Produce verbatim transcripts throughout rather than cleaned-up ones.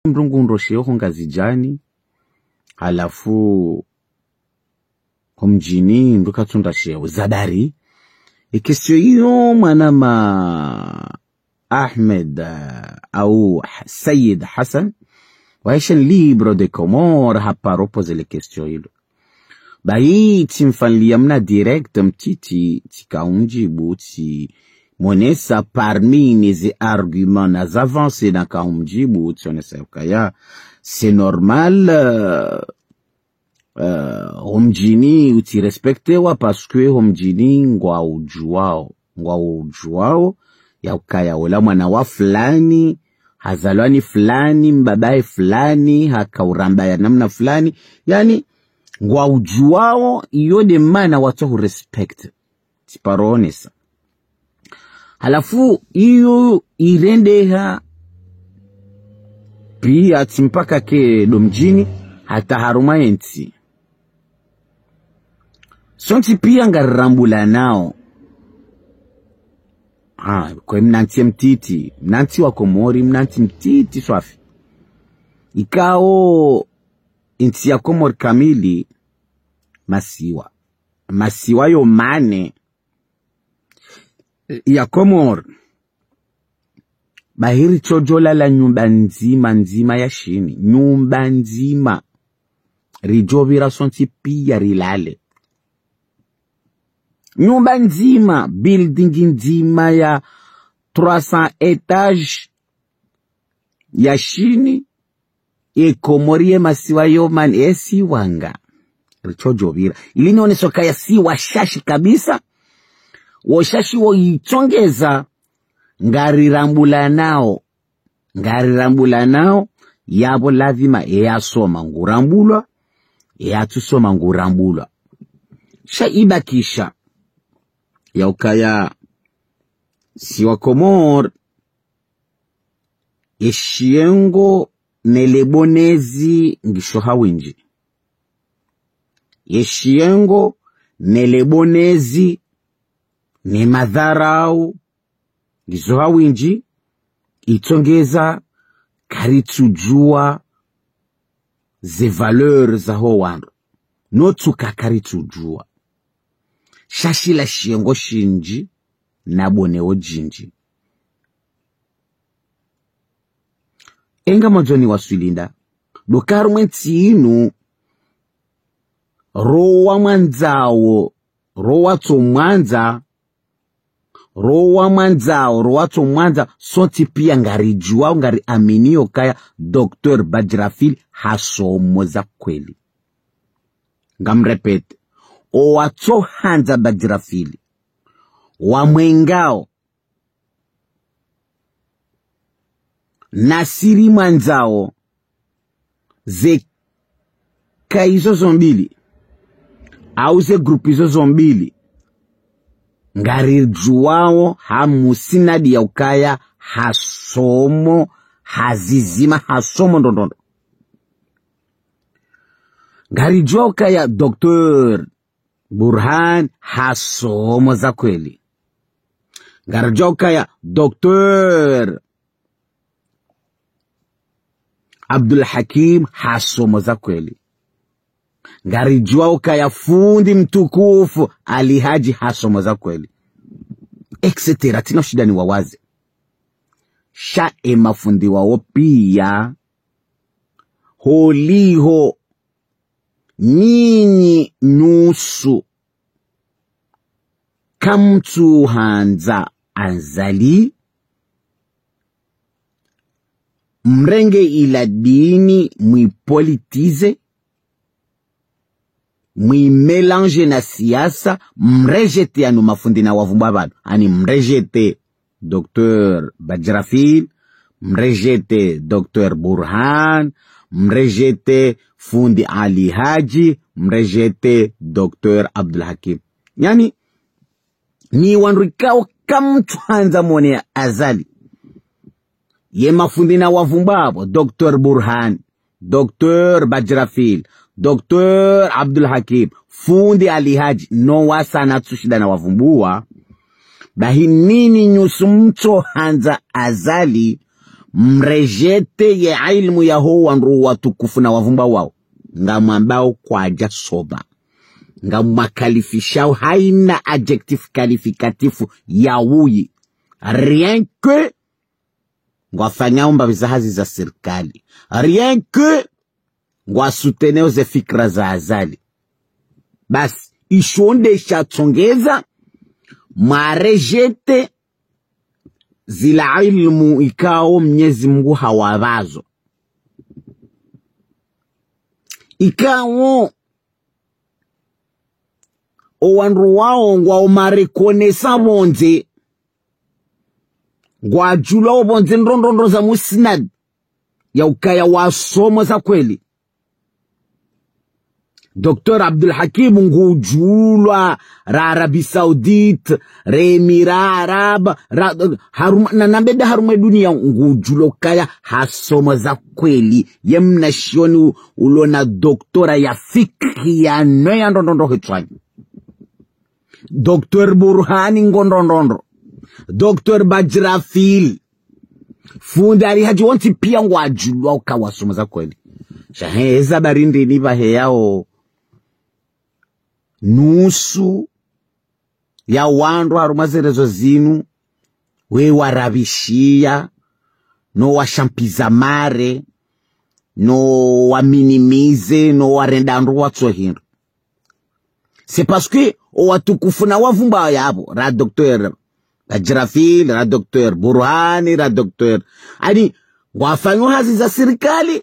mdru ngu ndro sheo ho Ngazidjani, halafu ho mdjini mdru katsu ndra sheo. Zadari, e question iyo mwanama Ahmed, eh, au Sayyid Hassan, wa Chaîne Libre des Comores, haparo poser le question ilo. Bahi tsimfanyilia mna direct mtiti, tsika umdjibu, tsimonesa parmi neze arguments na ze avancées naka umdjibu, tsionesa ukaya c'est normal, euh, euh, ho mdjini utsi respectewa parce que ho mdjini ngwa udjuwao, ngwa udjuwao, ya ukaya ola mwana wa fulani, hazalwa ni fulani, mbabaye fulani, haka uramba ya namna fulani, yaani, ngwa udjuwao, iyo nde mana watso hu respect. Tsiparo onesa. Halafu iyo irendeha pia tsi mpaka ke ndo mdjini hata harumwa yentsi. Sontsi pia ngarirambulanao. Ha, kwe mnantsi mtiti, mnantsi wa Komori, mnantsi mtiti swafi. Ikao ntsi ya Komori kamili masiwa. Masiwa yo mane ya Komori. Bahi ritsodjolala nyumba ndzima ndzima ya Shini. Nyumba ndzima. Ridjopvira sontsi pia rilale. Nyumba ndzima, building ndzima ya trois cents étages ya Shini, e Komori ye masiwa yo mane, e siwa nga. Ritsodjopvira. Ili nioneso ukaya si washashi kabisa, wo ushashi wo itsongeza, ngarirambulanao. Ngarirambulanao, yapvo lazima, e yasoma ngurambulwa, e yatsusoma ngurambulwa. Sha ibakisha, ya ukaya si wa Komori, ye shiyengo ne le bonezi ngisho ha windji. Ye shiyengo ne le bonezi ne madharau ngizo ha windji, itsongeza karitsudjuwa ze valeurs za ho wandru. No tsuka karitsudjuwa. Sha shila shiyengo shindji, na boneo djindji. Enga mwandzoni wa Swilinda, ndo ka harumwa entsi inu, ro wamwandzao, ro watsomwandza, ro wamwandzao, ro watsomwandza, sontsi pia ngaridjuwao, ngariaminio ukaya Docteur Badjrafil hasomo za kweli. Ngamrepete, o watsohandza Badjrafil, wamwengao, na si rimwandzao, ze ka izo zo mbili, au ze groupe izo zo mbili, ngaridjuwao ha musnadi ya ukaya hasomo, hazizima, hasomo ndrondrondro. Ngaridjuwao ukaya Docteur Burhan hasomo za kweli. Ngaridjuwao ukaya Docteur Abdul Hakim hasomo za kweli. Ngaridjuwao ukaya fundi mtukufu Ali Haji hasomo za kweli. Et cetera. Tsina shida niwawaze. Sha e mafundi wao pia, holiho nyinyi nusu kamtsuhandza Azali, mrenge ila dini mwipolitize, mwimélange na siasa, mrejete yanu mafundi na wavumbwa pvanu. Ani mrejete Docteur Badjrafil, mrejete Docteur Burhan, mrejete fundi Ali Haji, mrejete Docteur Abdul Hakim. Yaani, ni wandru ikao kamtsuhandza mwone Azali. Ye mafundi na wavumbwa pvo, Docteur Burhan, Docteur Badjrafil, Docteur Abdul Hakim, fundi Ali Haji, no wasaya tsu shinda na wavumbua. Bahi nyinyi nusu mtsohandza Azali, Mrejete ye ilmu yaho wandru watukufu na wavumba wao. Ngamwambao kwadja soma. Ngamwakalifishao haina adjectif qualificatif ya uyi. Rien que ngwafanyao mbapvi za hazi za sirikali. Rien que ngwasouteneo ze fikira za Azali. Basi, isho nde shatsongeza, mwarejete zila ilmu ikao Mnyezi Mungu hawapvazo. Ikao, o wandru wao ngwao mareconnaissant pvondze. Ngwadjulwao pvondze ndrongoo ndrongoo za musnad. Ya ukaya wasomo za kweli. Docteur Abdul Hakim ngudjulwa ra Arabie Saoudite, ra Émirats Arabes, ra, harumwa, na, na mbeda harumwa dunia ngudjulwa ukaya hasomo za kweli. Ye mnashioni u-, ulona doctorat ya fikhi ya no ya ndrongoo ndrongoo hitswani. Docteur Burhani ngo ndrongoo ndrongoo. Docteur Badjrafil. Fundi Ali Hadji wontsi pia ngwadjulwa uka wasomo za kweli. Sha he, eza barindi ni pvahe yao nusu ya wandru harumwa ze réseaux zinu, we warabishia, no washampiza mare, no waminimize, no warenda ndru watso hindru. C'est parce que o watukufu na wavumba yapvo, ra docteur Badjrafil, ra docteur Burhani, ra docteur, ani, ngwafanyao hazi za sirikali,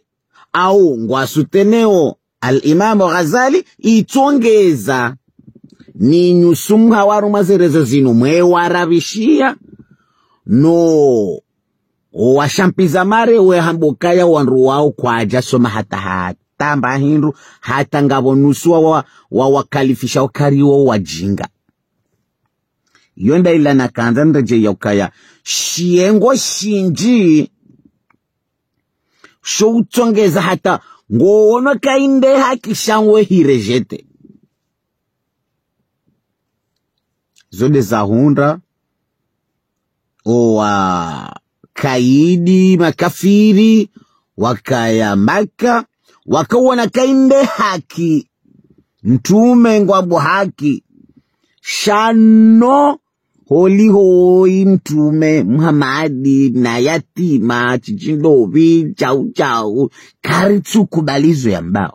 au ngwasouteneo Al-Imam Ghazali, itsongeza ni nyusu mha harumwa ze réseaux zinu mwe warabishia, no washampiza mare, we hamba ukaya wandru wao kwadja soma hata hata mba hindru, hata ngapvo nusu wa, wa, wa wakalifisha ukari wo wajinga. Yo nda ila nakandza nredjeyi ya ukaya, shiyengo shindji sho utsongeza hata ngoono ka inde haki sha ngwe hi rejete. Zo nde zahundra o wakaidi makafiri, wakaya Maka, wakawona ka inde haki, mtrume ngwambo haki, sha no holiho woyi mtrume Muhamadi na yatima, shishindopvi, shau shau, karitsu kubali zo yambao.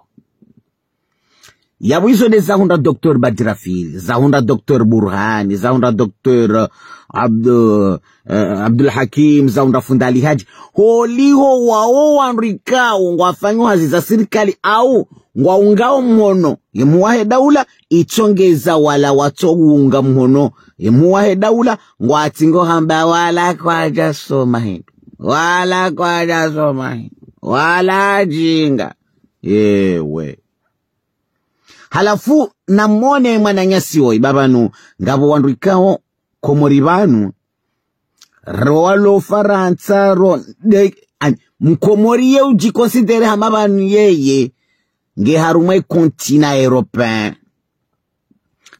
Yapvo izo nde zahundra docteur Badjrafil, zahundra docteur Burhani, zahundra docteur Abdu-, eh, Abdul Hakim, zahundra fundi Ali Hadji. Holiho wao wandru ikao ngwafanyao hazi za sirikali au ngwaungao mhono ye mhuu wahe daula, itsongeza wala watso unga mhono ye mhuu wahe daula, ngwatsingo hamba wala kwadja soma hindru. Wala kwadja soma hindru. Wala wajinga. Yewe. Halafu, namwone mwananyasi woyi, pvapvanu, ngapvo wandru ikao, Komori pvanu, ro walo Farantsa, ro, de, an-, Mkomori ye udjiconsidérer hama pvanu yeye, nge harumwa ye continent européen.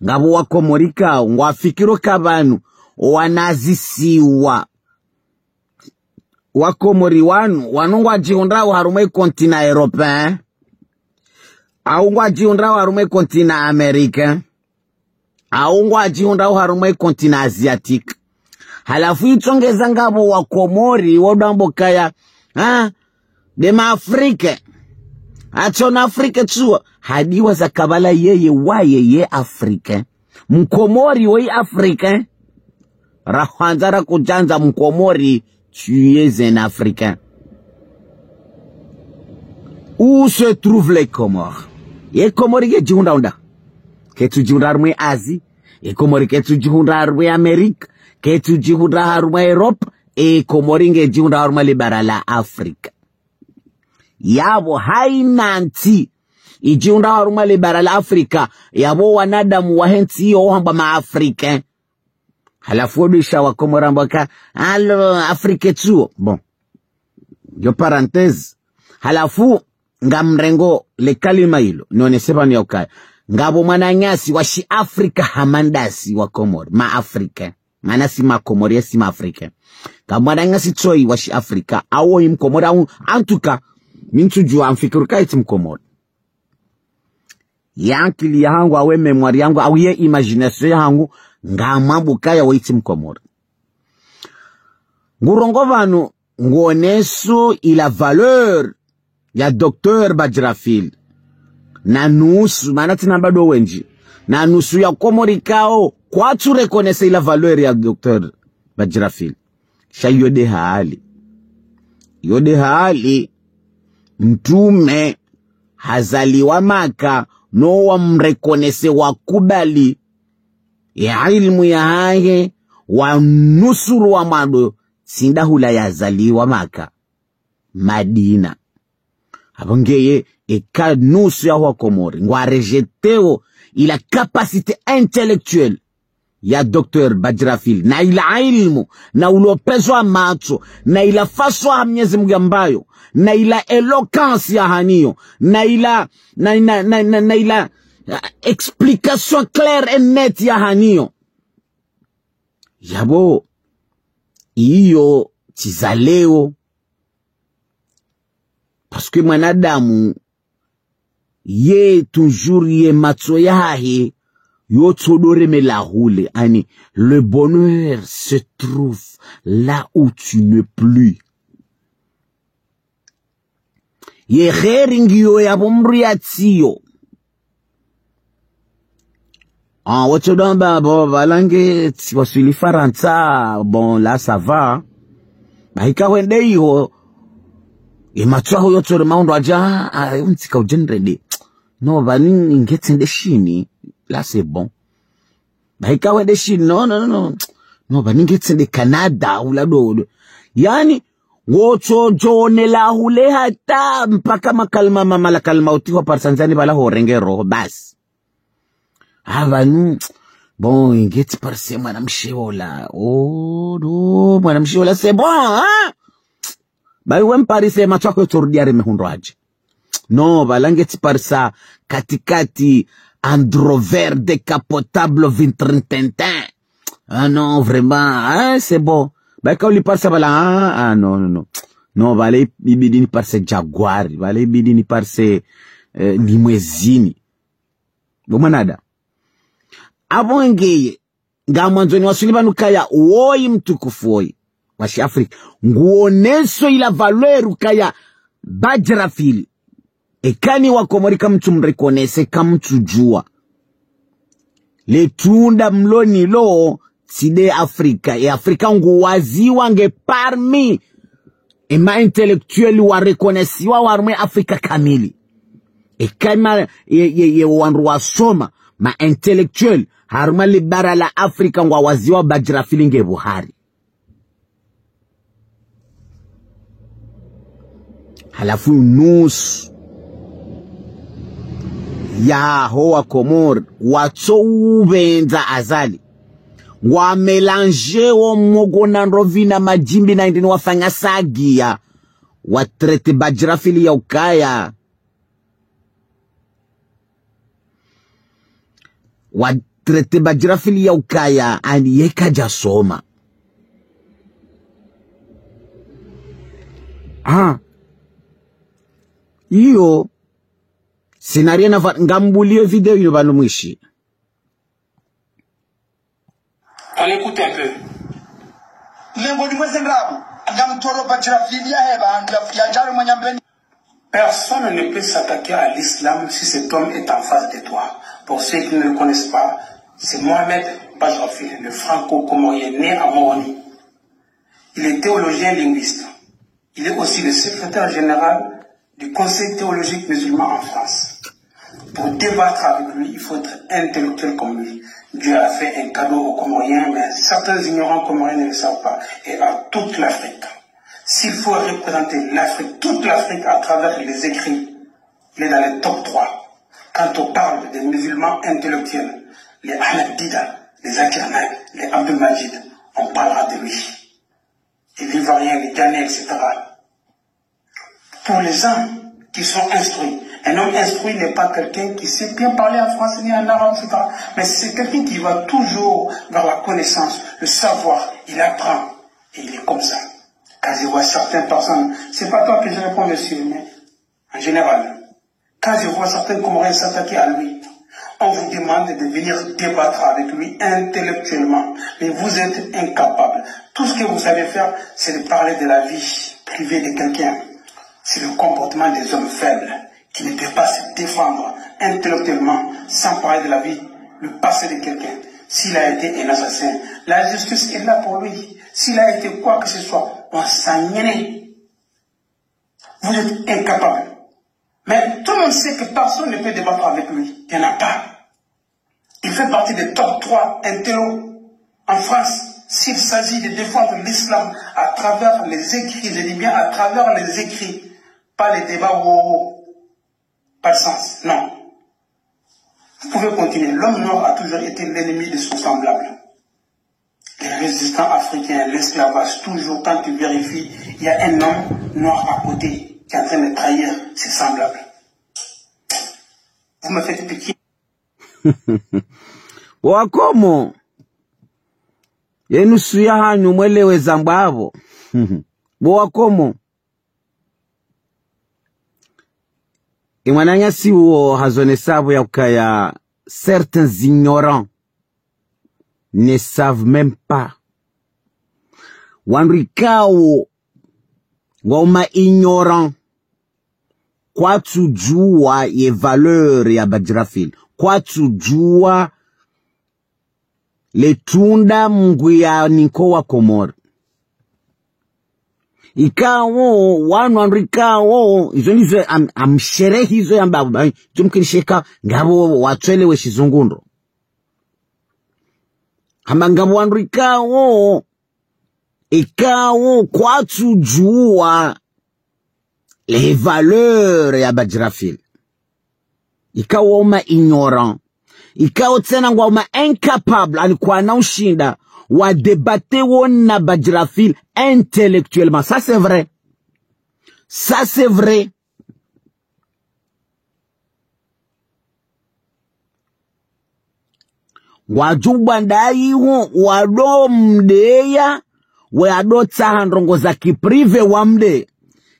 Ngapvo Wakomori ikao, ngwafikiro ka pvanu, owanazisiwa. Wakomori wanu, wanu ngwadjihundrao harumwa ye continent européen, au ngwadjihundrao harumwa ye continent américain, au ngwadjihundrao harumwa ye continent asiatique. Halafu itsongeza ngapvo Wakomori, wodambo kaya, ah, nde ma Africain. Atso na Africain tsuwa. Hadiwa za kabala yeye waye ye Africain. Mkomori woyi Africain. Rahwandza ra kudjandza Mkomori, tu es un Africain. Où se trouvent les Comores? Ye Komori ngedjihundra unda? Ketsudjihundra harumwa Asie. Ye Komori ketsudjihundra harumwa Amérique. Ketsudjihundra harumwa Europe. Ye Komori ngedjihundra harumwa le bara la Afrika. Yapvo haina ntsi idjihundra harumwa le bara la Afrika, yapvo wanadamu wahe ntsi iyo ohambwa ma Africain. Halafu wodwisha Wakomori wamba ka, alo, Afrika tsuwo. Bon. Yo parenthèse. Halafu, ngamrengo le kalima ilo, nonese pvanu ya ukaya. Ngapvo mwananyasi wa shi Afrika hama ndasi Wakomori, ma Africain. Mana si ma Comoriens, si ma Africains. Kamwana ngasi tsoyi wa shi Afrika, awo yi Mkomori, awu, en tout cas, mi ntsudjuwa, ngamfikiri kaya tsi Mkomori. Ye ankili yahangu, awu ye mémoire yahangu, awu ye imagination yahangu, ngamwambo kaya woyi tsi Mkomori. Ngurongoa pvanu, nguoneso ila valeur ya Docteur Badjirafil. Na nusu, mana tsina bado wendji. Na nusu ya Komori kao, kwatsu reconnaître ila valeur ya Docteur Badjirafil. Sha iyo nde hali. Iyo nde hali, mtrume hazaliwa Maka, no wamreconnaître, wakubali ye ilmu yahahe, wanusuru wamwando, tsi nda hula yazaliwa Maka, Madina. Apvo ngeye, eka nusu ya wa Komori, ngwa rejetéo ila capacité intellectuelle ya Docteur Badjirafil, na ila ilmu, na ulopvezo wa matso, na ila façon ya Mnyezi Mungu yambayo, na ila éloquence yahaniyo, na ila, na, na, na, na, na ila, ah, explication claire et nette yahaniyo. Yapvo, iyo tsi za leo. Parce que mwanadamu, ye toujours ye matso yahahe, yo tsodo remela hule, ani, le bonheur se trouve là où tu n'es plus. Ye kheri ngiyo yapvo mdru yatsiyo. Ah, wotsodo amba, bon, pvala nge tsi waswili Farantsa, bon, là, ça va. Bahi ka hwende iho, ye matso yaho yotsore maundro aja, ah, yo ntsika udjendrede. Non, pvani nge tsende Shini, là, c'est bon. Bahi ka hwende Shini, non, non, non, non. Non, pvani nge tsende Canada, hula dodo. Yani, ngotsodjonela hule hata mpaka makalima ma-, malakalima utiho parisa ndzani pvala horenge roho, basi. Ah, pvanu, bon, nge tsi parise mwanamshe ola. Oh, do, mwanamshe ola, c'est bon, hein? Bahi we mparise matso yaho yotsorudi yareme hundro aje. Non, pvala nge tsi parisa katikati Land Rover décapotable vitrine teintée. Ah non, vraiment, hein, c'est bon. Bahi ka uli parisa pvala, ah, ah, non, non, non. Non, pvala i-, ibidi ni parise Jaguar, pvala ibidi ni parise, eh, limousine. Bo mwanadamu. Apvo ngeye, ngamwandzo niwaswili pvanu kaya woyi mtukufu woyi wa shi Afrika, nguoneso ila valeur kaya Badjirafil. Eka nyi wa Komori kamtsu mreconnaître, kamtsudjuwa. Le tunda mlo nilo, tsi nde Afrika. E Afrika nguwaziwa nge parmi e ma intellectuel wa reconnaître wa harumwa Afrika kamili. Eka ma, ye, ye, ye wandru wasoma, ma intellectuel, harumwa le bara la Afrika ngwawaziwa Badjirafil nge pvo hari. Halafu nusu yaho wa Komori, watso upvendza Azali. Ngwa mélanger wo mwogo na ndrovi na madjimbi na indrini wafanya sagiya. Wa traiter Badjirafil ya ukaya. Wa traiter Badjirafil ya ukaya, ani ye kadjasoma. Ah. Iyo, scénario na va-, ngambuliyo video ino pvanu mwishi. On écoute un peu. Lengo limwe zendrabo, ngamtoro Badjirafil ya heba, ya, ya djaro mwenye mbeni. Personne ne peut s'attaquer à l'islam si cet homme est en face de toi. Pour ceux qui ne le connaissent pas, c'est Mohamed Badjirafil, le franco-comorien né à Moroni. Il est théologien linguiste. Il est aussi le secrétaire général du Conseil théologique musulman en France. Pour débattre avec lui, il faut être intellectuel comme lui. Dieu a fait un cadeau aux Comoriens, mais certains ignorants comoriens ne le savent pas, et à toute l'Afrique. S'il faut représenter l'Afrique, toute l'Afrique à travers les écrits, il est dans les top trois. Quand on parle des musulmans intellectuels, les Ahmed Dida, les Zakir Naik, les Abdul Majid, on parlera de lui. Et l'Ivoirien, les Ghanéens, et cetera. Pour les gens qui sont instruits, Un homme instruit n'est pas quelqu'un qui sait bien parler en français ni en arabe, et cetera. Mais c'est quelqu'un qui va toujours vers la connaissance, le savoir. Il apprend. Et il est comme ça. Quand je vois certaines personnes, c'est pas toi que je réponds, monsieur, mais en général, quand je vois certains Comoriens s'attaquer à lui, on vous demande de venir débattre avec lui intellectuellement, mais vous êtes incapable. Tout ce que vous savez faire, c'est de parler de la vie privée de quelqu'un. C'est le comportement des hommes faibles qui ne peuvent pas se défendre intellectuellement sans parler de la vie, le passé de quelqu'un. S'il a été un assassin, la justice est là pour lui. S'il a été quoi que ce soit, on s'en est. Vous êtes incapable. Mais tout le monde sait que personne ne peut débattre avec lui. Il n'y en a pas. Il fait partie des top trois intello en France. S'il s'agit de défendre l'islam à travers les écrits, je dis bien à travers les écrits, pas les débats, oh, oh, pas de sens, non. Vous pouvez continuer. L'homme noir a toujours été l'ennemi de son semblable. Les résistants africains, l'esclavage, toujours quand tu vérifies, il y a un homme noir à côté qui est en train de trahir ses semblables. Vous me faites pitié. Wakomo, ye nusu yahanyu mwelewe zambwapvo. Bo Wakomo, ye mwananyasi uwo hazonesa pvo ya ukaya certains ignorants ne savent même pas. Wandru ikao ngwao ma ignorants, kwatsudjuwa ye valeur ya Badjrafil, kwatsudjuwa le tunda Mngu yanika Wakomori. Ikao, wanu wandru ikao, izo ndizo am-, amsherehi izo yambapvo, ba, izo mkinisha eka ngapvo watswelewa shizungu ndro. Hama ngapvo wandru ikao, ikao kwatsudjuwa le valeur ya Badjrafil. Ikao ma ignorants. Ikao tsena ngwao ma incapables, ani kwana ushinda wa débattre wo na Badjrafil intellectuellement. Ça, c'est vrai. Ça, c'est vrai. Ngwadjo ubwa ndayiho wado mdeya, wado tsaha ndrongo za ki privé wa mdeya.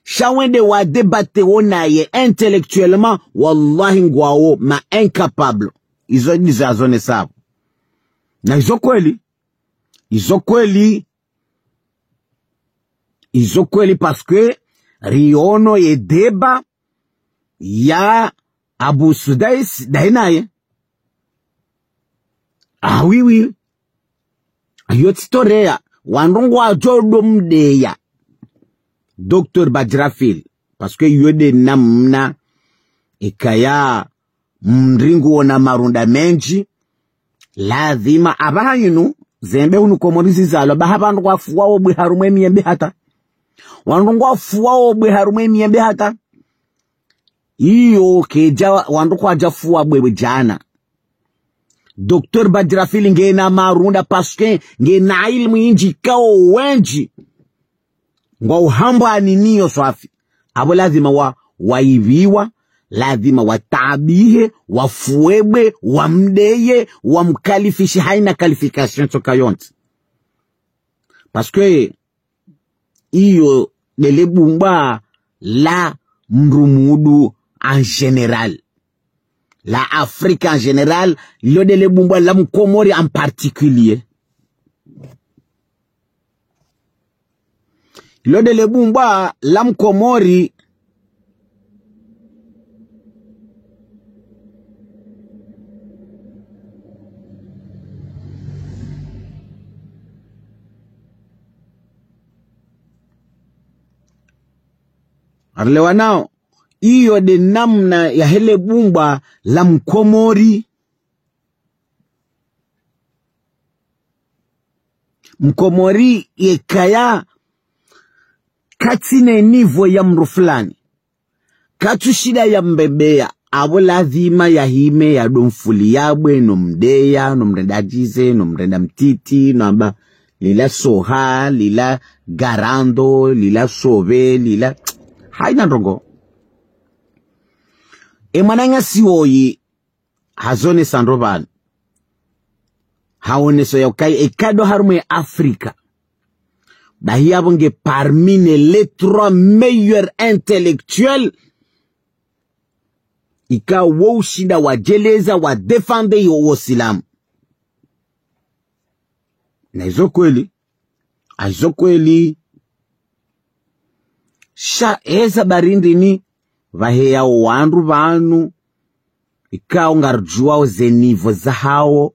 Sha wende wa débattre wo naye intellectuellement, wallahi ngwao ma incapables. Izo ndizo hazonesa pvo. Na izo kweli. Izo kweli. Izo kweli parce que riono ye débat ya Abu Sudais dahi naye. Ah, oui, oui. Iyo tsi toreya. Wandru ngwadjo do mdeya Docteur Badjrafil. Parce que iyo nde namna ikaya mndru ngu wona marunda mendji, lazima apvaha yinu, zembe hunu Komori zizalwa, apvaha wandru ngwafuwao bwe harumwa ye miyembe hata. Wandru ngwafuwao bwe harumwa ye miyembe hata. Iyo kedja, wandru kwadja fuwa bwe, bwe djana. Docteur Badjrafil ngena marunda parce que ngena ilmu indji ikao wendji ngwao hambwa ni niyo swafi. Apvo lazima wa, waipviwa, lazima wataabihe, wafuwe bwe, wamdeye, wamkalifishe haina qualification tsoka yontsi. Parce que iyo ndele bumbwa la mdru mudu en général. La Afrique en général, ilo ndele bumbwa la Mkomori en particulier. Ilo ndele bumbwa la Mkomori. Arlewa nao, iyo nde namna yahe le bumbwa la Mkomori. Mkomori yekaya katsina niveau ya mdru fulani. Katsushinda yambebeya, apvo lazima yahime yado mfuliya bwe no mdeya, no mrenda djize, no mrenda mtiti, no amba lila soha, lila garando, lila sobe, lila, haina ndrongo. E mwananyasi woyi, hazonesa ndro pvanu. Haoneso ya ukaya, eka ndo harumwa ye Afrika, bahi yapvo nge parmi ne les trois meilleurs intellectuels, ika wo ushinda wadjeleza, wa défendre yo usilamu. Na izo kweli, a izo kweli. Sha eza barindini, pvaheya o wandru pvanu, ikao ngaridjuwao ze niveau zahawo,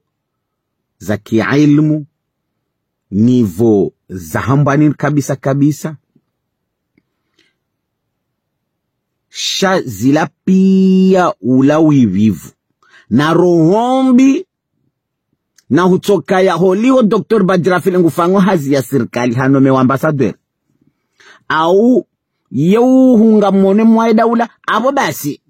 za kiilmu, niveau za hambwani kabisa kabisa. Sha zila piya ula wipvivu. Na roho mbi, na hutsokaya holiho Docteur Badjirafil ngufanyo hazi ya sirikali hano me wa ambassadeur. Au, ye uhunga mone mwa e daula, apvo basi.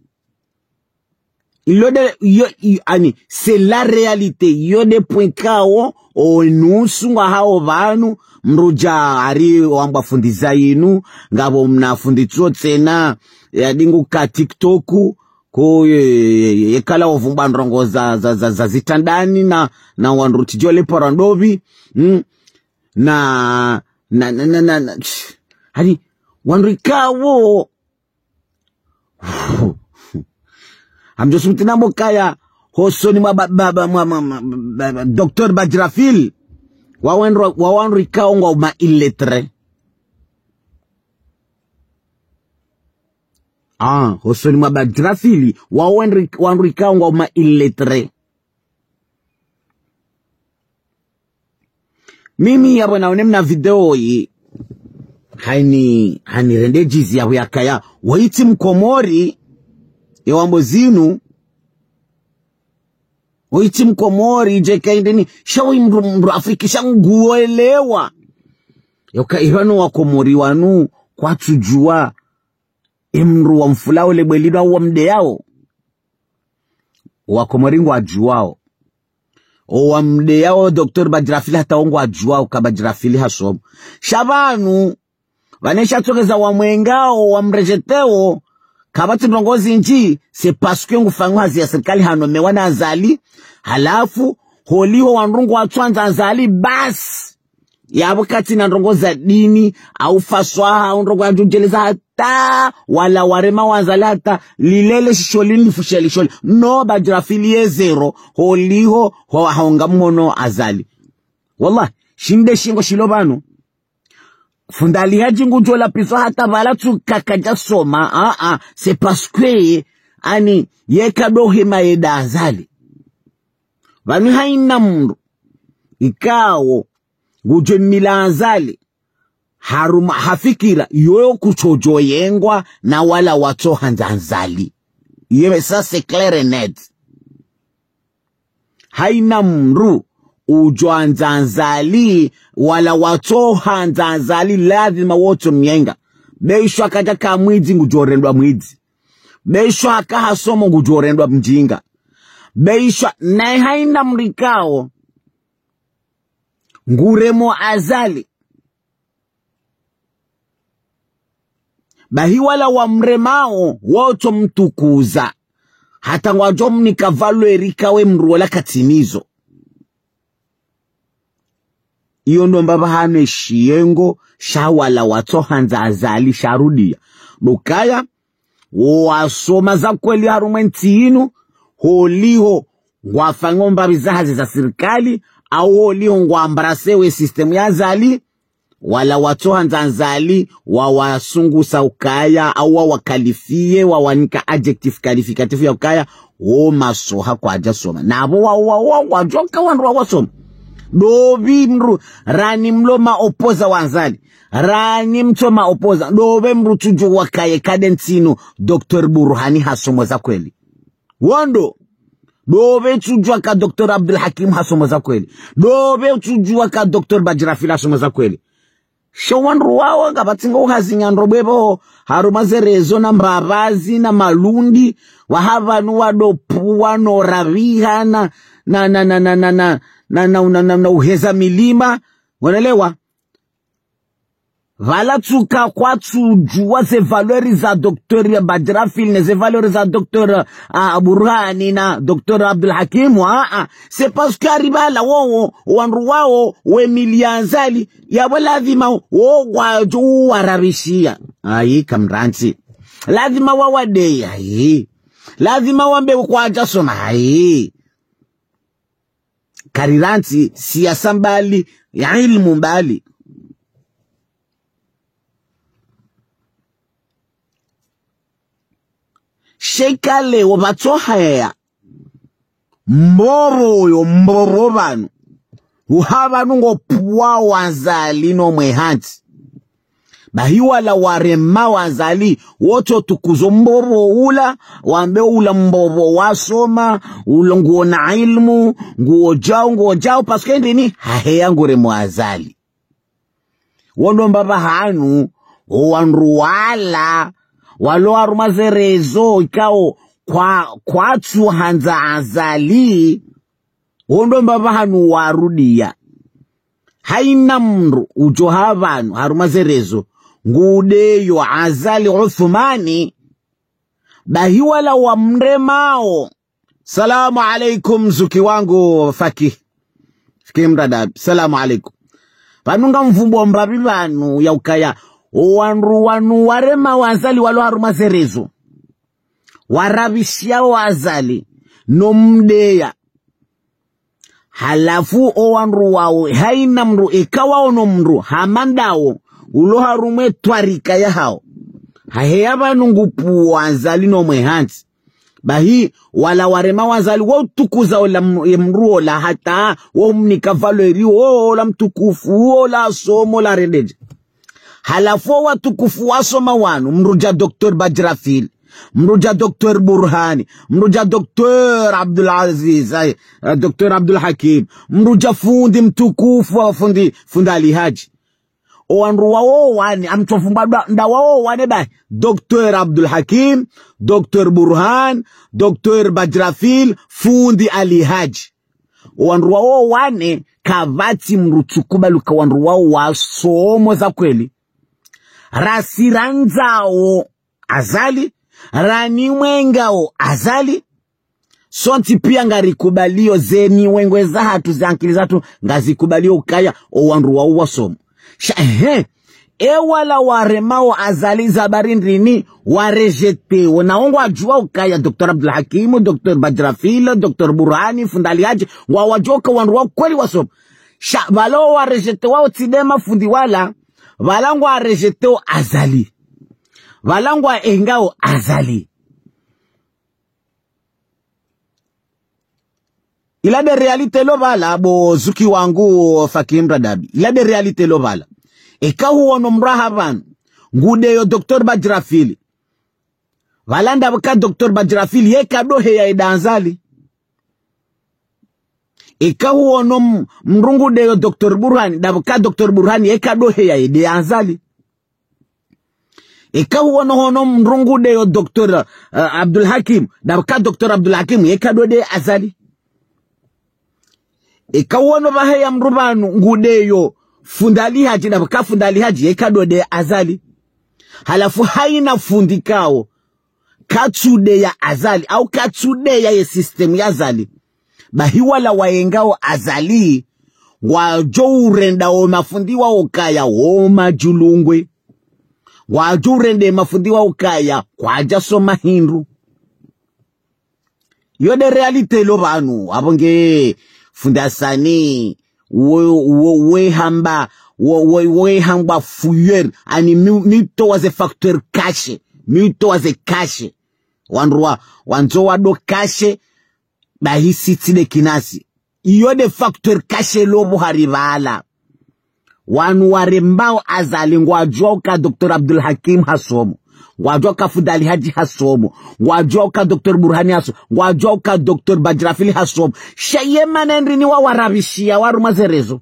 Iyo nde, iyo, iyo, ani, c'est la réalité. Iyo nde point ikao, o nusu ngwahao pvanu, mdru udja hari wambwa fundi za inu, ngapvo mna fundi tso tsena, ya dingu ka TikTok, ko ye, ye, ye, ye kala ovumbwa ndrongo za, za, za, za zitrandani na, na wandru tsidjole pora ndopvi, mm, na, na, na, na, na, na, hari, wandru ikao, amdjo subuti nambo kaya, hosoni mwa ba, ba, ba, mwa, mwa, mwa, ba, ba, Docteur Badjirafil, wa wandru, wa wandru ikao ngwao ma illettrés. Ah, hosoni mwa Badjirafil, wa wandru, wandru ikao ngwao ma illettrés. Mimi yapvo naone mna video yi, hani, hani rende djizi yapvo yakaya, woyi tsi mkomori, ye wambo zinu, woyi tsi mkomori, dje ka indeni, sha woyi mdru, mdru Afrika, sha nguelewa. Yoka ipvanu wakomori wanu, kwatsudjuwa, e mdru wa mfulao le bwe linu au wa mdeyao. Wakomori ngwadjuwao. O wa mdeyao Docteur Badjirafil hata wo ngwadjuwao ka Badjirafil hasoma. Sha pvanu, pvane sha tsokeza wamwengao, wamrejeteo, kapvatsi ndrongo zindji, c'est parce que ngufanyo hazi ya sirikali hano me wa na Azali, halafu, holiho wandru ngwatsuandza Azali, basi. Yapvo katsina ndrongo za dini, au faswaha, au ndrongo ya udjeleza hata, wala warema wa Azali hata, lilele shisholi, nifushe lisholi. No, Badjirafil ye zéro, holiho, ho, haunga mhono Azali. Wallah, shinde shingo shilo pvanu. Fundi Ali Hadji ngudjo lapviswa hata pvala tsu ka kadja soma, ah, ah, c'est parce que, ani, ye kado hima ye nda Azali. Pvanu haina mdru, ikao, ngudjo mila Azali, haruma hafikira, yoyo kutsodjo yengwa na wala watsohandza Azali. Yeme, ça c'est clair et net. Haina mdru udjo andza Azali, wala watsohandza Azali, lazima wotso myenga. Be isho akadja ka mwidzi ngudjo rendwa mwidzi. Be isho aka hasomo ngudjo rendwa mdjinga. Be isho, naye haina mdru ikao nguremo Azali. Bahi wala wamremao, wotso mtukuza. Hata ngwadjo mnika valeur ikao we mdru wola katsina izo. Iyo ndo mbapvi hane shiyengo, sha wala watsohandza Azali sharudia. Ndo ukaya, wo wasoma za kweli harumwa entsi inu, holiho ngwafanyo mbapvi za hazi za sirikali, au holiho ngwa embrasser we système ya Azali, wala watsohandza Azali, wawasungusa ukaya, au wawaqualifier, wawanika adjectif qualificatif ya ukaya, wo masoha kwadja soma. Napvo wa, wa, wa, wadjoka wandru wa wasoma. Ndopvi mdru, ranyi mlo ma opposants wa Azali. Ranyi mtso ma opposants. Ndopvi mdru tsudjuwa kaye ka de ntsi inu, Docteur Burhani hasomo za kweli. Wondo. Ndopvi tsudjuwa ka Docteur Abdul Hakim hasomo za kweli. Ndopvi tsudjuwa ka Docteur Badjirafil hasomo za kweli. Sho wandru wawo ngapvatsi ngo uhazi nyandro bwepvo, harumwa ze réseaux na mbapvazi na malundi, wahapvanu wado puwa no raviha na, na, na uheza milima. Ngonelewa? Pvala tsuka kwatsudjuwa ze valeur za docteur Badrafil, ne ze valeur za docteur, ah, Burhani na docteur Abdul Hakim, ah, ah. C'est parce que ari pvala wowo, wandru wawo, we milianzali, yapvo lazima wo kwadjo uwarabishiya. Ayi, kamrantsi. Lazima wawadeye, ayi. Lazima wambe kwadjasoma, ayi. Karirantsi, siyasa mbali, ya ilmu mbali. Shekale wo pvatsohaya. Mbobo yo, mbobo pvanu. Uha pvanu ngo pvuwa Azali no mwe hantsi. Bahi wala warema Azali, wotso tukuzo mbobo ula, wambe ula mbobo wasoma, ula nguwo na ilmu, nguwo djau, nguwo djau, parce que ndini, haheya nguremo Azali. Wo ndo mbapvi hanu, wo wandru wala, walo harumwa ze réseaux, ikao kwa, kwatsuhandza Azali, wo ndo mbapvi hanu warudiya. Haina mndru udjo ha pvanu, harumwa ze réseaux, ngudeyo Azali Uthmani, bahi wala wamremao. Salamu alaikum, zuki wangu Faki. Faki Mradabi. Salamu alaikum. Pvanu ngamvumbo mbapvi pvanu ya ukaya. O wandru wanu warema Azali walo harumwa ze réseaux. Warabishiya Azali. No mdeya. Halafu o wandru wawo, haina mndru, eka waono mndru, hama ndawo, ulo harumwa ye twarika yahawo. Haheya pvanu ngu pvuwa Azali no mwe hantsi. Bahi, wala warema Azali, wo tukuza ola m-, ye mndru ola hata, wo mnika valeur, wo ola mtukufu, wo ola somo la rendedje. Halafu wo watukufu wasoma wanu, mndru dja docteur Badrafil, mndru dja docteur Burhani, mndru dja docteur Abdul Aziz, ay, eh, docteur Abdul Hakim, mndru dja fundi mtukufu wa fundi, fundi Ali Hadji. O wandru wawo wane, amtsovumba nda, nda wawo wane bahi. Docteur Abdul Hakim, docteur Burhan, docteur Badrafil, fundi Ali Hadji. O wandru wawo wane, kapvatsi mndru tsukubali uka wandru wawo wasomo za kweli. Rasi randzawo Azali, rani mwengao Azali, sontsi piya ngarikubaliyo ze ni wengwe zahatru, ze ankili zahatru, ngazikubaliyo ukaya, o wandru wawo wasomo. Sha, ehe, e wala waremao Azali za bari ndrini, warejetewo, na wo ngwadjuwa ukaya, docteur Abdul Hakimu, docteur Badrafil, docteur Burhani, fundi Ali Hadji, ngwawadjuwa uka wandru wa kweli wasomo. Sha, pvala wo warejetewao tsi nde mafundi wala, pvala ngwarejetewo Azali. Pvala ngwaengao Azali. Il a des réalités lo pvala, bo zuki wangu Faki Mradabi. Il a des réalités lo pvala. Eka huono mndru ha pvanu, ngudeyo docteur Badrafil. Pvala ndapvuka docteur Badrafil, yeka doheya ede Azali. Eka huono m-, mndru ngudeyo docteur Burhani, ndapvuka docteur Burhani, yeka doheya ede Azali. Eka huono hono mndru ngudeyo docteur, eh, Abdul Hakim, ndapvuka docteur Abdul Hakim, yeka dode Azali. Eka huono pvaheya mndru pvanu ngudeyo fundi Ali Hadji, ndapvuka fundi Ali Hadji, yeka dode Azali. Halafu haina fundi kao, katsudeya Azali, au katsudeya ye système ya Azali. Bahi wala waengao Azali, ngwadjo urenda wo mafundi wawo ukaya wo madjulungwe. Ngwadjo urenda mafundi wawo ukaya kwadjasoma hindru. Iyo nde réalité lo pvanu, apvo nge fundi Hasani, wo, wo, we hamba, wo, wo, we hamba fouilleur, ani mi, mi towa ze facteurs cachés, mi towa ze cachets. Wandru wa, wandzo wado cachets, bahi sitsi nde kinasi. Iyo nde facteurs cachés lo pvo hari pvala. Wanu waremao Azali ngwadjuwa uka docteur Abdul Hakim hasomo. Ngwadjuwa uka fundi Ali Hadji hasomo. Ngwadjuwa uka docteur Burhani hasomo. Ngwadjuwa uka docteur Badrafil hasomo. Sha ye mana ndrini wawarabishiya harumwa ze réseaux.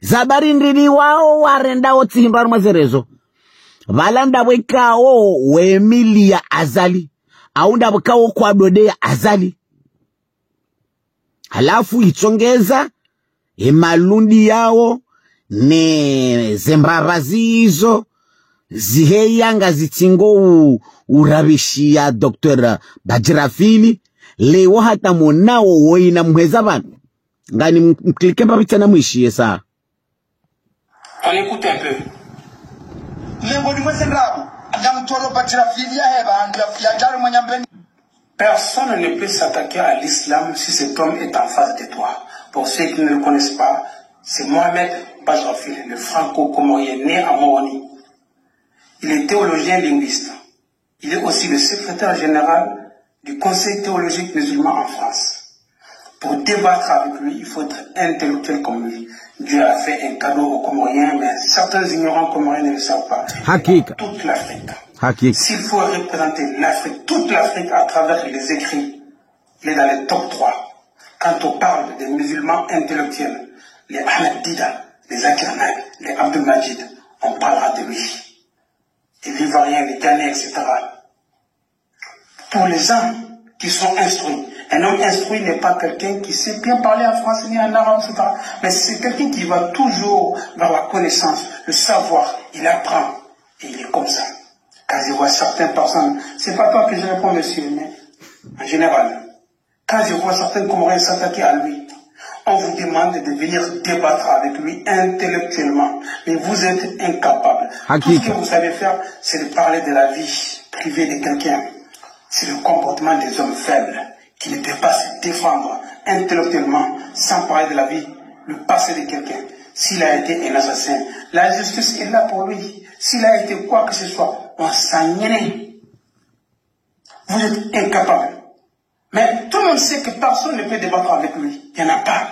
Za bari ndrini wawo warendao tsi hindru harumwa ze réseaux. Pvala ndapvwekao we miliya Azali. Au ndapvwekao kwadodeya Azali. Halafu itsongeza, e malundi yawo, ne zembarara zizo, ziheya ngazitsingo u-, urabishiya Docteur Badjirafili, leo hata monao woyina muheza pvanu. Ngani m-, mklike mbapvi tsena mwishiye sa. On écoute un peu. Lengo ni mwese ndrabo, Adam Toro Badjirafili ya heba, andi ya, ya jari mwenye mbeni. Personne ne peut s'attaquer à l'islam si cet homme est en face de toi. Pour ceux qui ne le connaissent pas, c'est Mohamed Badjirafili, le franco-comorien né à Moroni. Il est théologien linguiste. Il est aussi le secrétaire général du Conseil théologique musulman en France. Pour débattre avec lui, il faut être intellectuel comme lui. Dieu a fait un cadeau aux Comoriens, mais certains ignorants comoriens ne le savent pas. Hakika. Toute l'Afrique. Hakika. S'il faut représenter l'Afrique, toute l'Afrique à travers les écrits, il est dans les top trois. Quand on parle des musulmans intellectuels, les Ahmed Dida, les Zakir Naik, les Abdul Majid, on parlera de lui. Les Ivoiriens, les Ghanéens, et cetera. Pour les gens qui sont instruits, un homme instruit n'est pas quelqu'un qui sait bien parler en français ni en arabe, et cetera. Mais c'est quelqu'un qui va toujours vers la connaissance, le savoir, il apprend. Et il est comme ça. Quand je vois certaines personnes, c'est pas toi que je réponds, monsieur, mais en général, quand je vois certains Comoriens s'attaquer à lui, on vous demande de venir débattre avec lui intellectuellement. Mais vous êtes incapable. Tout ce que vous savez faire, c'est de parler de la vie privée de quelqu'un. C'est le comportement des hommes faibles qui ne peuvent pas se défendre intellectuellement sans parler de la vie, le passé de quelqu'un. S'il a été un assassin, la justice est là pour lui. S'il a été quoi que ce soit, on s'en est. Vous êtes incapable. Mais tout le monde sait que personne ne peut débattre avec lui. Il n'y en a pas.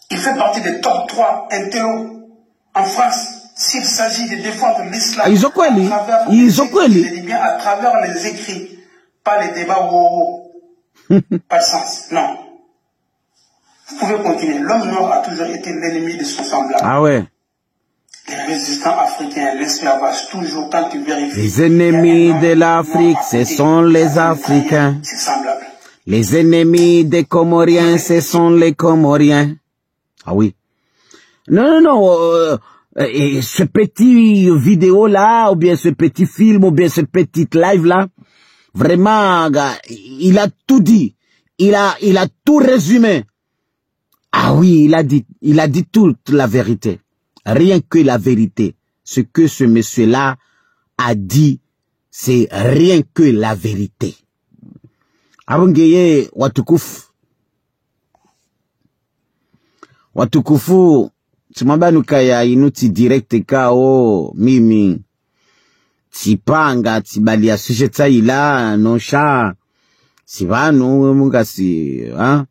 Il fait partie des top trois intello en France. S'il s'agit de défendre l'islam, à travers les écrits, je dis bien à travers les écrits, pas les débats, oh, oh, oh. Pas de sens, non. Vous pouvez continuer. L'homme noir a toujours été l'ennemi de son semblable. Ah ouais. Les résistants africains, l'esclavage, toujours quand tu vérifies, les ennemis de l'Afrique, ce sont les Africains. C'est semblable. Les ennemis des Comoriens, ce sont les Comoriens. Ah oui. Non, non, non, euh, euh, et ce petit vidéo-là, ou bien ce petit film, ou bien ce petit live-là, vraiment, gars, il a tout dit. Il a, il a tout résumé. Ah oui, il a dit, il a dit toute la vérité. Rien que la vérité. Ce que ce monsieur-là a dit, c'est rien que la vérité. Apvo ngeye watukufu. Watukufu, tsimwambani ukaya inu tsi direct kao, mimi. Tsipanga, tsibaliya sujet tsayila, non sha. Tsi pvanu, mungasi, ha?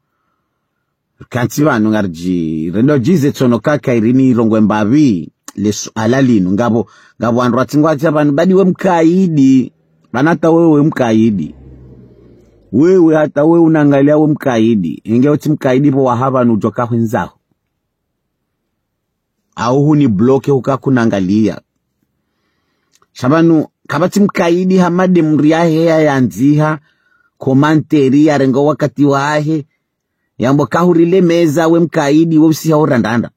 Kantsi pvanu ngaridji, rendo djize tsono kaka irini irongwe mbapvi, le suala linu, ngapvo, ngapvo wandru watsingo watsi pvanu, badi we mkaidi, pvanu hata wewe mkaidi. Wewe hata wewe unangaliya we mkaidi, inge utsi mkaidi pvo waha pvanu udjoka hwendzaho. Au huni bloqué huka kunangaliya. Sha pvanu, kapvatsi mkaidi hama de mdru yaheya yandziha, commentaire yarenge wakati wahe, yambo kahurilemeza we mkaidi, we usiha urandanda.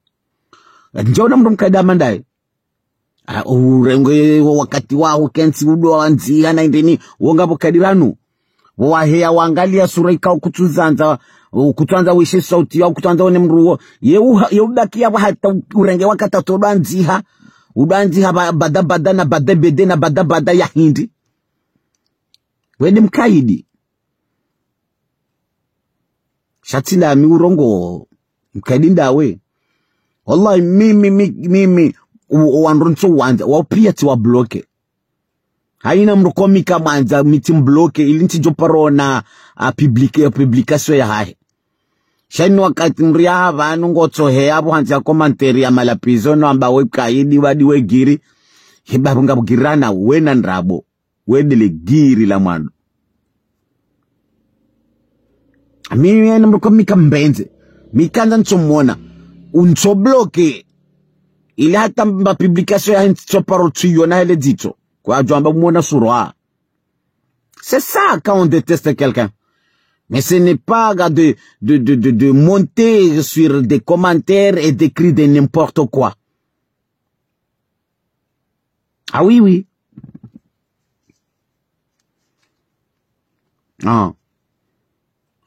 Ndjona mdru mkaidi hama ndaye. Ah, urenge wo wakati waho kentsi udo wandziha na indeni, wo ngapvo kaidi ranu. Wo waheya wangaliya sura ikao kutsudzandza, kutsuandza wishe sauti yao, kutsuandza wone mdru wo. Ye uha-, ye ubakiya pvo hata u-, urenge wakati udo wandziha. Udo wandziha ba-, bada bada na bada bede na bada bada ya hindri. We de mkaidi. Sha tsi ndami urongowo, mkaidi ndawe. Wallahi, mimi, mi-, mimi, u-, u-, wandru ntso wandza, wao piya tsiwa bloqué. Hayina mdru ko mi kamwandza, mi tsi mbloqué, ili ntsidjo paro ona, a public-, a publication yahahe. Sha inu wakati mdru yaha pvanu ngotsoheya pvo handzi ya commentaire ya malapizo, no amba we kaidi, wadi we giri. Heba pvo ngapvo girana, wena ndrabo. We de le giri la mwando. Mi, mi, na mdru ko mi kambendze. Mi kandza ntso mwona. Untso bloqué. Ili hata mba publication yahe ntso paro tsu yona hele dzitso. Kwadjo amba mwona sura. C'est ça quand on déteste quelqu'un. Mais ce n'est pas de, de, de, de, de monter sur des commentaires et d'écrire de n'importe quoi. Ah oui, oui. Ah.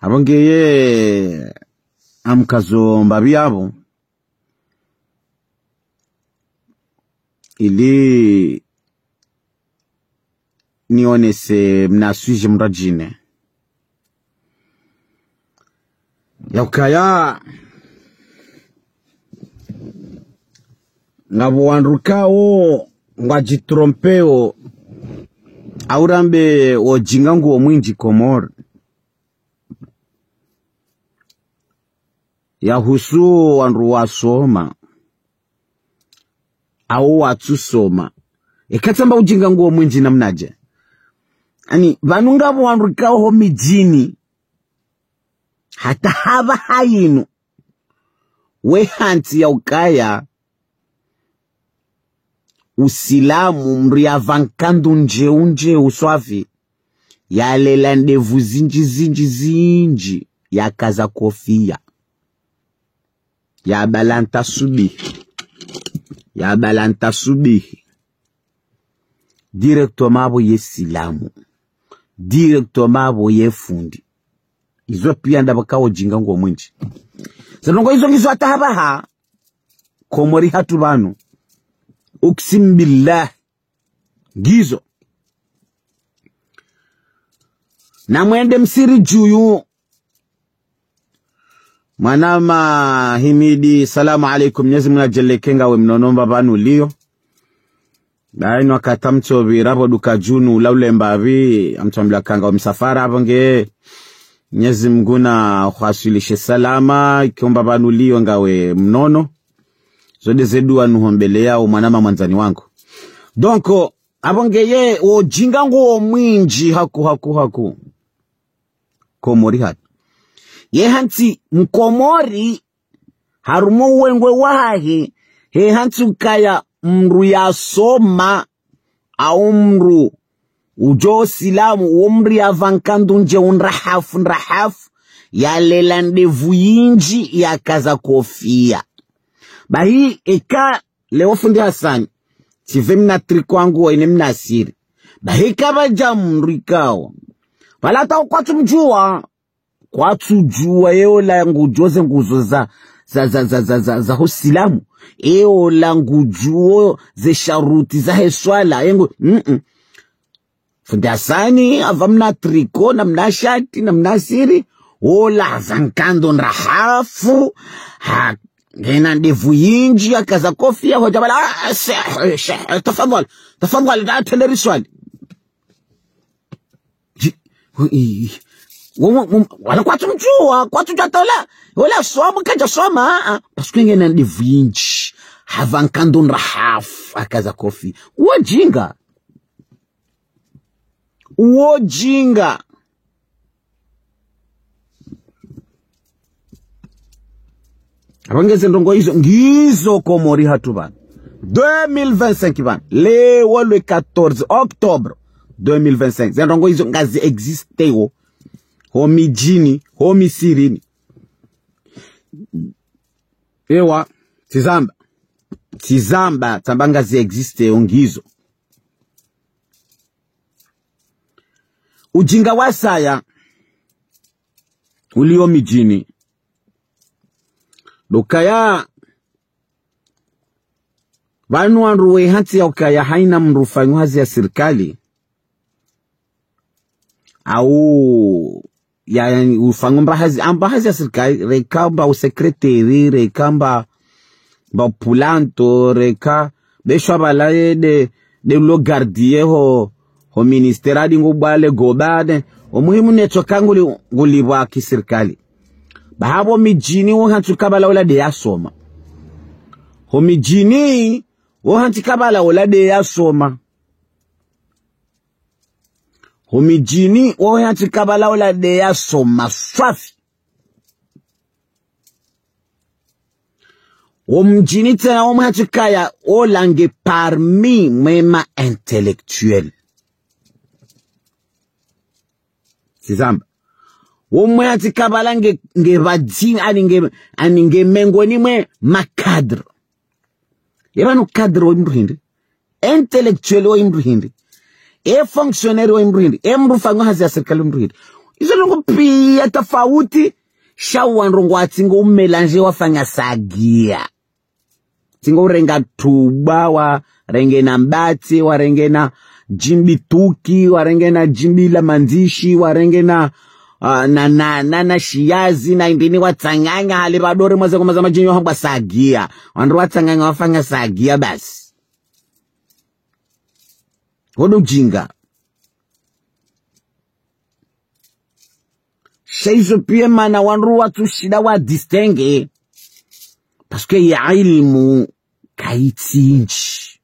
Apvo ngeye amkazo mbapvi apvo. Ili nionese mna sujet mradjine. Yaukaya, ngapvo wandru kawo ngwadjitrompeo, au rambe wodjinga nguwo mwindji Komori. Yahusu wandru wasoma, au watsusoma. Eka tsamba udjinga nguwo mwindji namnadje. Ani, pvanu ngapvo wandru kawo ho midjini. Hata hapvaha yinu. We hantsi yaukaya, Usilamu, mndru yapva nkandu ndjeu ndjeu swafi, yalela ndevu zindji zindji zindji, yakaza kofiya, yabalanta subihi, yabalanta subihi. Directement apvo ye silamu. Directement apvo ye fundi. Izo piya ndapvo kawo djinga nguwo mwindji. Zendrongo izo ngizo hata hapvaha Komori hatru pvanu. Uksimu billah. Ngizo. Namwende msiri djuyu. Mwanama Himidi, salamu alaikum. Mnyezi Mungu nadjeleke ngawe mnono mba pvanu uliyo. Bayi no wakati mtsopvi rapvo duka djunu ula ulemba pvi, amtsambila kanga omsafara apvo nge. Mnyezi Mungu nahwaswilishe salama, ikiomba pvanu uliyo ngawe mnono. Zo nde ze dua nuhombeleya o mwanama mwandzani wangu. Donc, apvo ngeye wodjinga nguwo mwindji haku, haku, haku. Komori hatru. Ye hantsi Mkomori harumwa uwengwe wahahe, he hantsi ukaya mndru yasoma, au mndru udjo silamu, uwo mndru yapva nkandu ndjeu ndrahafu, ndrahafu, yalela ndevu yindji, yakaza kofiya. Bahi eka leo fundi Hasani, tsipve mna triko wangu wa ine mna siri. Bahi kapvadja mndru ikao. Pvala hata kwatsumdjuwa, kwatsudjuwa ye ola ngudjuwo ze nguzo za, za, za usilamu. Ye ola ngudjuwo ze sharuti zahe swala. Ye ngu, mm-mm. Fundi Hasani, apva mna triko, na mna shati, na mna siri, ola apva nkandu ndrahafu, ha, ngena ndevu yindji, yakaza kofiya, hodja pvala, ah, sheikh, sheikh, tafadhali, tafadhali, nda tenderi swali. Ji-, i-, i-, wo-, wo-, wo-, wala kwatsumdjuwa, kwatsudjuwa hata ola, ola soma, kadja soma, ah, ah, parce que ngena ndevu yindji, apva nkandu ndrahafu, yakaza kofiya. Wodjinga. Wodjinga. Apvo nge zendrongo izo, ngizo Komori hatru pvanu. Deux mille vingt-cinq pvanu. Leo le quatorze octobre deux mille vingt-cinq. Zendrongo izo ngazi existeo. Ho midjini, ho misirini. Ewa, tsizamba. Tsizamba, tsamba ngazi existeo ngizo. Udjinga wasaya uliyo midjini. Ndo ukaya pvanu wandru we hantsi ya ukaya haina mndru ufanyo hazi ya sirikali. Au, ya, ya, ufanyo mba hazi, amba hazi ya sirikali, reka mba usekreteri, reka mba, mba upulanto, reka, beshwa pvala ye nde, nde lo gardien ho, ho ministère adi ngubwale gobane, omuhimu netso ka nguli, ngulipvwa ki sirikali. Bahi apvo midjini wo hantsi kapvala ola nde yasoma. Ho midjini, wo hantsi kapvala ola nde yasoma. Ho midjini, wo hantsi kapvala ola nde yasoma swafi. Wo mdjini tsena wo mhatsi kaya ola nge parmi mwe ma intellectuel. Tsizamba. Umwe hatsi kabala nge, nge vadzi, ani nge, ani nge mengoni mwe ma cadre. Ye pvanu cadre wo mdru hindri. Intellectuel wo mdru hindri. E fonctionnaire wo mdru hindri. E mdru fanyo hazi ya sirikali wo mdru hindri. Izo ndrongo piya tafauti. Sha wandru ngwatsingo umélanger wafanya sagia. Tsingo urenga tuba, warenge na mbatse, warenge na djimbi tuki, warenge na djimbi la mandzishi, warenge na, ah, na, na, na, na shiyazi, na indrini watsanganya, hali pvadori mwaze kumaza madjinyo hambwa sagia. Wandru watsanganya wafanya sagia basi. Wo ndo ujinga. Sha izo piya mana wandru watsushinda wa distinguer. Parce que ye ilmu kayitsindji.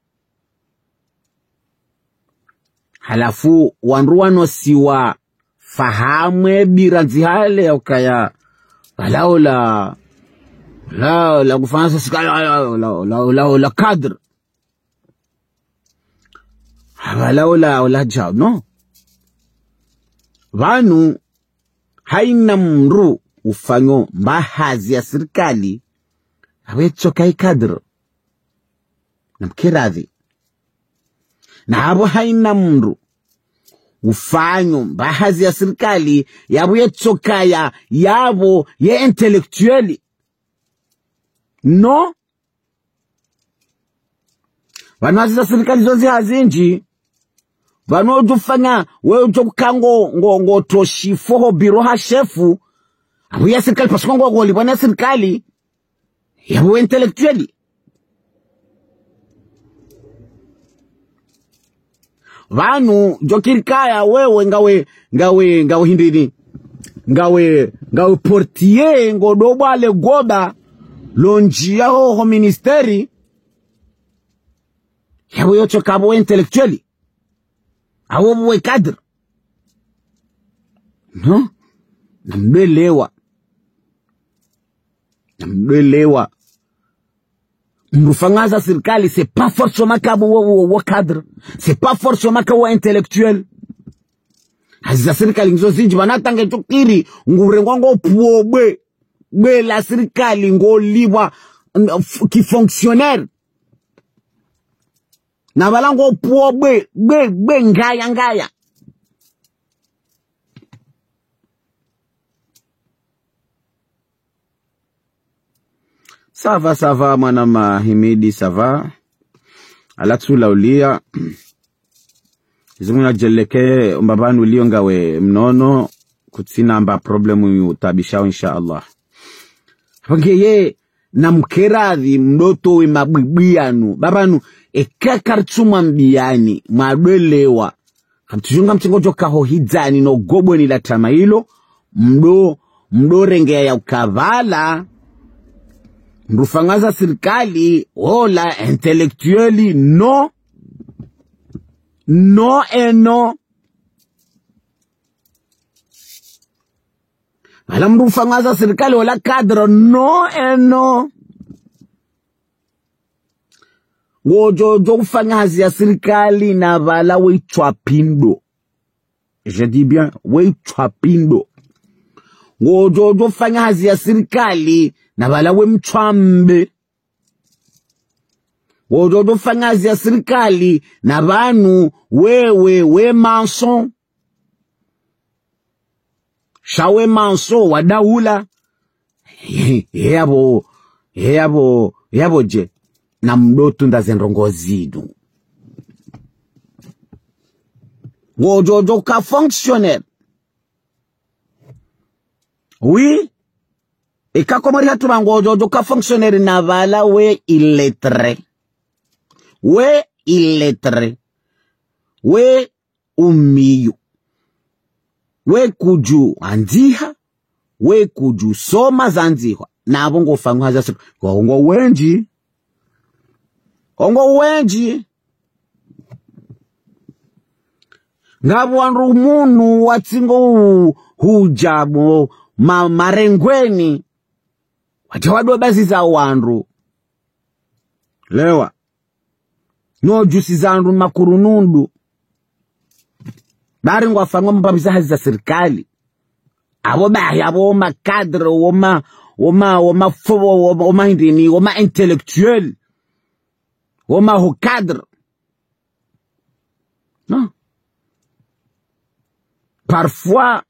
Halafu wandru wanosiwa fahamu e bira ndzihale ya ukaya. Wala ola, ola, ola kufanya sasika, ola, ola, ola, ola, ola cadre. Hapvala ola, ola djao, no. Pvanu, hayina mndru ufanyo mba hazi ya sirikali, yapvo yetsoka ye cadre. Namkeradhi. Na hapvo hayina mndru ufanyo mba hazi ya sirikali, yapvo yetsoka ya, yapvo ye intellectuel. No. Pvanu hazi za sirikali zo ndziha zindji. Pvanu udjofanya, we udjoka ngo, ngo, ngo toshifo ho biro ha shefu. Apvo ya sirikali, parce que ngo, ngo lipvwa na sirikali. Yapvo intellectuel. Pvanu, djokiri kaya wewe ngawe, ngawe, ngawe hindrini. Ngawe, ngawe portier, ngo dobwa le goba, lo ndjiya ho, ho ministère. Yapvo yotsoka pvo intellectuel. Apvo pvo we cadre. No? Namdwelewa. Namdwelewa. Mndru ufanya hazi ya sirikali, c'est pas forcément ka pvo wo, wo, wo cadre. C'est pas forcément ka wo intellectuel. Hazi za sirikali ngizo zindji, pvanu hata nge djokiri, ngurengwa ngo pvo bwe. Bwe la sirikali, ngo lipvwa, n-, f-, ki fonctionnaire. Na pvala ngo pvo bwe, bwe, bwe ngaya, ngaya. Ça va, ça va, mwana Mahimidi, ça va. Ala tsula uliya. Zimuna djeleke, omba pvanu uliyo ngawe mnono, kutsina mba problème yu tabishao, insha Allah. Pvangeye, namkeradhi mdoto we mabwibwi yanu. Pvapvanu, eka karitsumwambiyani, mwadwelewa. Kamtsudjunga mtsingo djoka ho hidzani no goboni la tama ilo, mdo, mdo rengeya ya ukapvala, mndru ufanya hazi ya sirikali, ola intellectuel, no, no, et no. Pvala mndru ufanya hazi ya sirikali, ola cadre, no, et no. Ngodjo, djo ufanya hazi ya sirikali na pvala we itswa pindo. Je dis bien, we itswa pindo. Ngodjo, djo ufanya hazi ya sirikali na pvala we mtswa mbe. Ngodjo, djo ufanya hazi ya sirikali na pvanu wewe, we maçon. Sha we maçon wa daula. He yapvo, he yapvo, he yapvo dje. Namdo tunda ze ndrongo zinu. Ngodjo, djo ka fonctionnaire. Oui. Eka Komori hatru pvanu ngodjo, djo ka fonctionnaire na pvala we illettré. We illettré. We ummiyu. We kudju andziha, we kudju soma zandzihwa. Na pvo ngo ufanya hazi ya sirikali. Ngo, ngo wendji. Ngo, ngo wendji. Ngapvo wandru munu watsingo u-, hudja mo ma-, marengweni. Wadja wadwe bazi za wandru. Lewa. No djusi za wandru makurunundu. Bari ngwafanyao mapvapvi za hazi za sirikali. Apvo bahi apvo wo ma cadre, wo ma, wo ma, wo ma fo-, wo, wo, wo ma hindrini, wo ma intellectuel, wo ma haut cadre. Non. Parfois,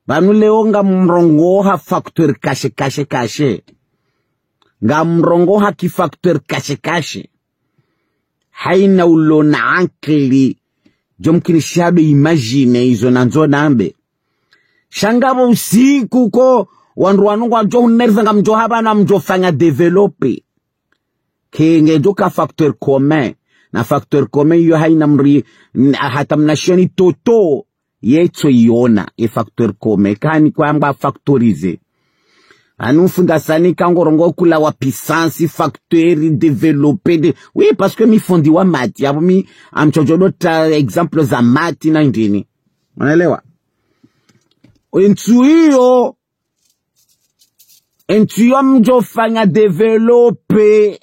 pvanu leo ngamrongoha facteur caché, caché, caché. Ngamrongoha ki facteur caché, caché. Haina ulo na ankili, djo mkinisha be imaginer izo nandzo nambe. Sha ngapvo usiku ko, wandru wanu ngwadjo hunerva ngamdjo hapvanu ngamdjo fanya développer. Ke ngedjo ka facteur commun. Na facteur commun iyo haina mri, n-, hata mna sheni toto. Yetso iona, e facteur commun. Kani kwamba factoriser. Anu mfundasani kangorongoa kula wa puissance, facteur, développer de, oui, parce que mi fundi wa mati. Apvo mi, ngamtsodjo dota exemple za mati na hindrini. Mwanelewa? Entsu iyo, entsu iyo ngamdjo fanya développer.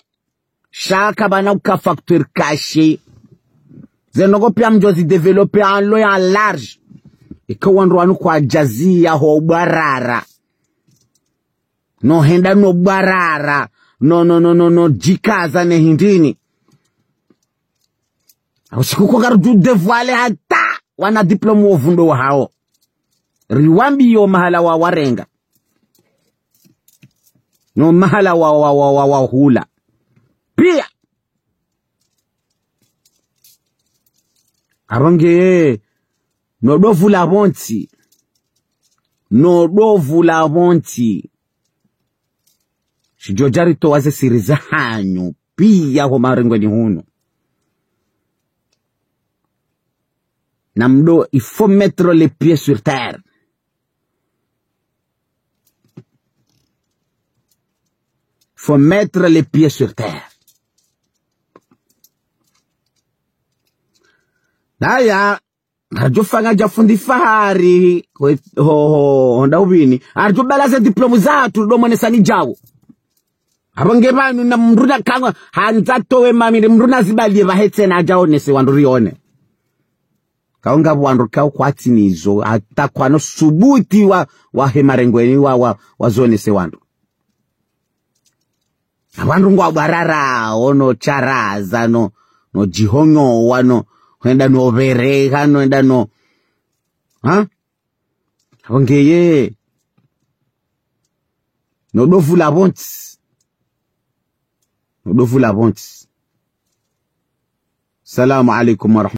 Sha kapvana uka facteur caché. Ze ndrongoo pia ngamdjo zi développer en long et en large. Ika wandru wanu kwadjazia ho bwarara. No henda no bwarara. No, no, no, no, no djikaza ne hindrini. Usiku ko karudjo dévoiler hata wana diplôme wo vundo wahao. Riwambiyo mahala wa warenga. No mahala wa, wa, wa, wa, wa hula. Pia. Apvo nge, no dovu la pvontsi. No dovu la pvontsi. Shidjo dja ritowa ze siri zahanyu. Pia ho marengweni hunu. Namdo, il faut mettre les pieds sur terre. Faut mettre les pieds sur terre. Daya, ngaridjo fanya dja fundi Fahari, ho, ho, ho, honda upvini. Ngaridjo balaze diplôme zatru, ndo mwenesani djao. Apvo nge pvanu na mndru na kangwa, handza towe mamiri, mndru na zibalie pvahe tsena adja onese wandru rione. Kao ngapvo wandru kao kwatsi nizo, hata kwano subuti wa, wahe marengweni wa, wa, wazonese wandru. Wandru ngwa bwarara, ono charaza, no, no djihonyowa, no, hwenda no bereha, no, hwenda no, ha? Apvo ngeye. No dovu la pvontsi. No dovu la pvontsi. Salamu alaikum wa rahmatullahi.